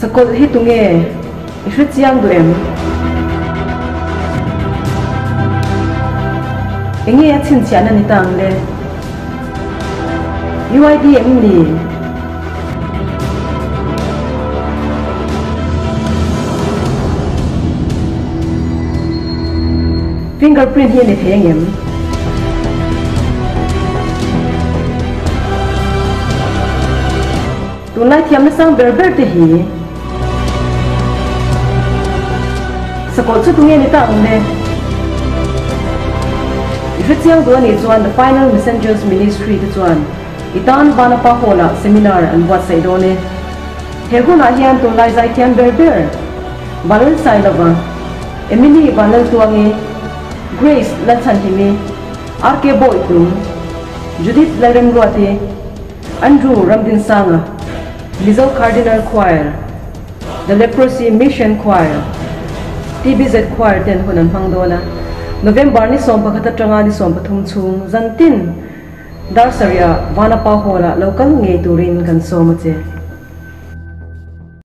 Sakawlh hi tunge i hre chiang duh em? Enge a chhinchhiahna ni ta ang le? UID em ni? Fingerprint hi a ni thei angem? Tunlai thiamna sang ber ber te hi sakawlh chu tunge ni ta ang le? I hre chiang duh anih chuan The Final Messengers Ministry te chuan i tan Vanapa Hall ah seminar an buatsaih dawn e. He hunah hian tunlai zaithiam ber ber Valal Sailova, Emily Vanlaltuangi, Grace Lalchhanhimi, RK Bawitlung, Judith Lalremruati, Andrew Ramdinsanga, Mizo Cardinal Choir, The Leprosy Mission Choir, TBZ Choir ten hun an hmang dawn a. November ni 11 atanga ni 13 chhung zan tin dar sarih ah Vanapa Hall ah lo kal ngei turin kan sawm a che.